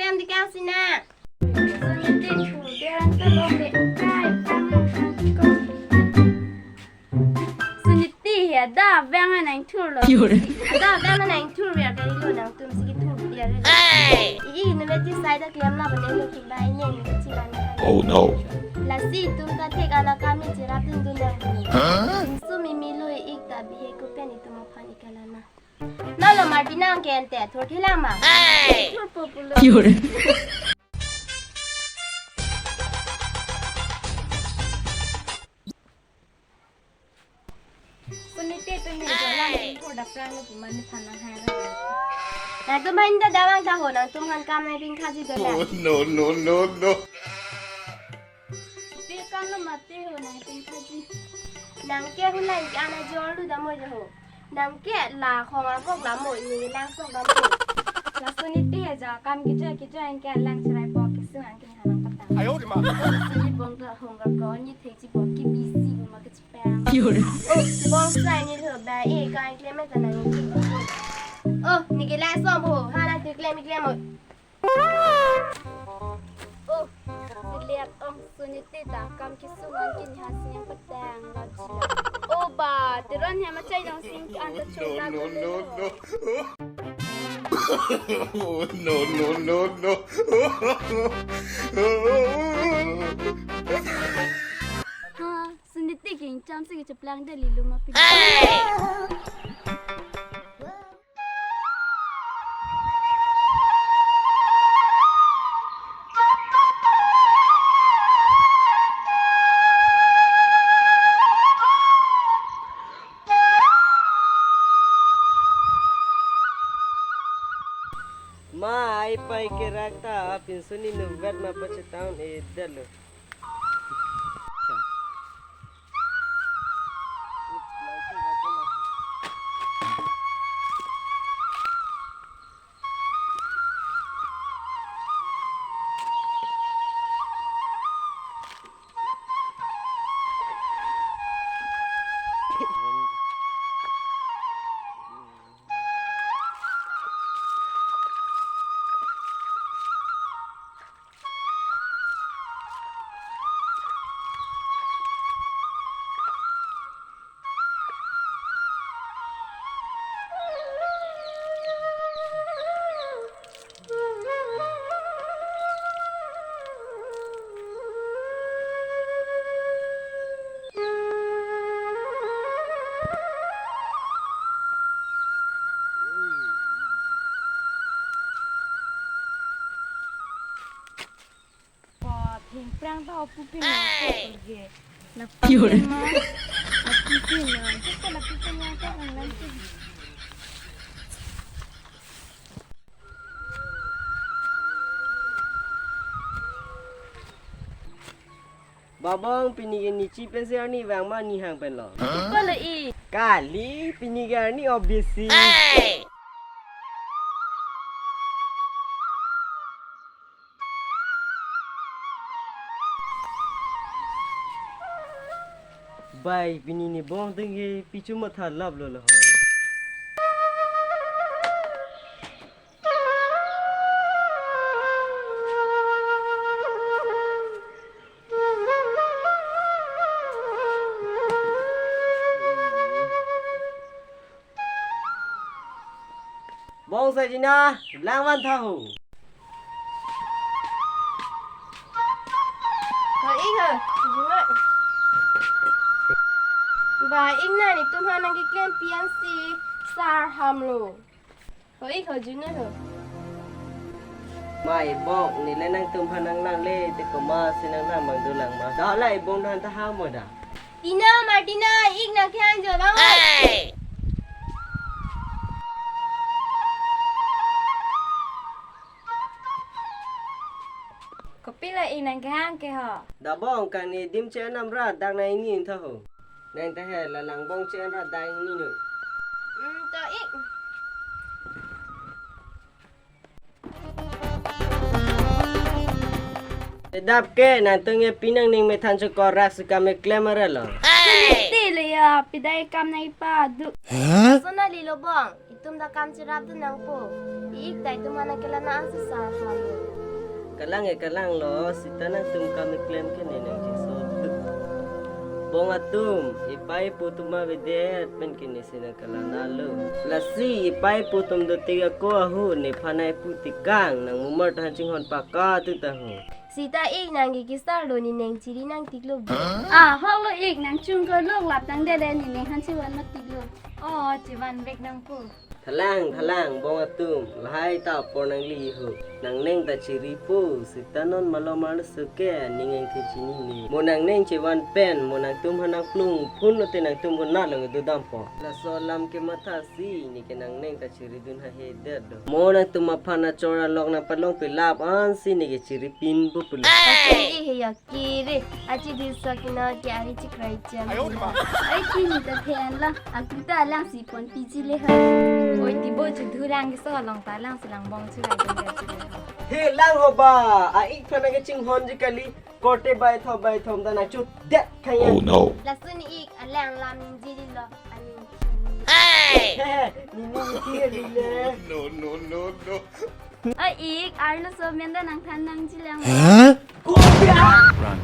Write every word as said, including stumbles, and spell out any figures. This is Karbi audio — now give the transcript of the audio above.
Kam di kam sina. Suniti thu dia ang ta long de kai pang ang pang ko. Suniti ya da vang nang thur lo. Yur. Da vang nang thur ya kali lo nangtum si kithur dia re. Hey! I innovative side klem la bane lo ki bai ne ni chi ban. Oh no. Lasi itum ta thek ala kam ni chirap dun dun nang. Huh? Sumi mi lo ik ta bihe ko pen itum aphan ikalan ma. Nalo Martina ang kente, thurthi lang ma. Hey! Thur po pulo. Yur. Suniti tumi jalan ingkur daprang lo pimani thanang hai lo. Nangtum han ta damang ta ho, nangtum han kam nai ping khaji dola. Oh, no, no, no, no. Te kam lo mate ho nai ping khaji. Nang ke hulai ke ana jor lu damo jo ho. Nang ke la khong akok lamo ini lang sok damo. Laso Niti he ja kam kejoi kejoi ke lang cherai po kesung angke hanang patang. Ayo di ma. Sini bong ta hong kar ko ni thek chi bong ke busy bong ma ke chipang. Yur. Oh, bong sai ni lo ba e kai klem ta nang. Oh, ni ke lang sok ho. Hana ke klem klem mo. Oh, si liat ong Suniti ta kam kesung an kini ha siang petang lagi. Oh ba, teron ya macai dong sing an ta chula. No, no, no, no. Oh, no, no, no, no. Ha, Suniti ke ingcham si kecheplang de lilu ma pin. Ma, ai pai kerak ta, pinso ni nubat ma pachetown e dalo. Wah, thengprang ta opu pin nang ko ke. Lapu pin ma, lapu pin nang, cek ko lapu pin nang ko nang nang cek. Babong, pini ke nichi pensi arni vang ma ni hang pen lo. Ko lo i. Kali, pini ke arni obisi. Bai, pini ni bong tengke pichu matha lap lo lo ho. Bong Sajina, lang van tha ho. Ho ik ho, Juno. Ba ik na netum aphan nangkeklem pi an si sar ham lo. Ho ik ho, Juno ho. Ma, ibong, neli nangtum aphan nanglang le, te komat si nanglang abang dolang ma. Dak la ibong aphan ta ha mo da. Tina, Martina, ik nangkehang jo bang oi. Hey! Kopi la ik nangkehang ke ho. Da bong kang ni dim che-en amra dak nang ingni tha ho. Nang ta he la lang bong che-en ra dak ingni noi. Hmm, to ik. Edap ke nangtum ke pinang ning methan chokor rak si kam keklem arlo. Hey! Te le ya, pidai kam nai pa du. Huh? Sona lilo bong. Itum ta kam cherapdun nangpo. I-ik ta itum aphan nangkelang na-an si sa halo. Kalang e, kalang lo, seta nangtum kam keklem ke ne nangchingso. Bong atum, ipai ipo atum avedet pen ke ne si nangkelang nalo. Lasi ipai ipo atum dotik ako ahut nephan nangpu tikang, nangmumar ta han chinghon paka tu ta ho. Seta ik nang ke kesar lo, ne neng chiri nangtiklo. Ah, hok lo ik, nang chungko lok lap tangdet le ne neng han chevan matiklo. Oh, chevanvek nangpo. Thalang, thalang, bong atum, lahai ta apor nangli ho. Nangneng ta chiripo, seta non malom arloso ke, ning engthe chinine. Mo nangneng chevan pen, mo nangtum aphan nangplung phun lote nangtum konat along dodampo. Laso alam ke mathasi, ne ke nangneng ta chiridun hahedet do. Mo nangtum aphan achor along nangpalong pilap ansi ne ke chiripinpo pulo. Ake he ya kere, achi disa kina ke ari chikrai jam. Ai kini ta phen la, aku ta alang si ponpi ji le ha. Oi, tibo chu dhulang keso along ta alang si lang bong chu rai jam jam chu le ha. He lang ho ba, a-ik aphan nangkechinghon ji kali, korte bai thom bai thom ta nangchudet khaya. Oh no. Lason ik alang lam ningjiri lo, aning. He he, nini niki lile. No, no, no, no. A-ik, arloso amen ta nangthan nangjilang. Huh? Kopia!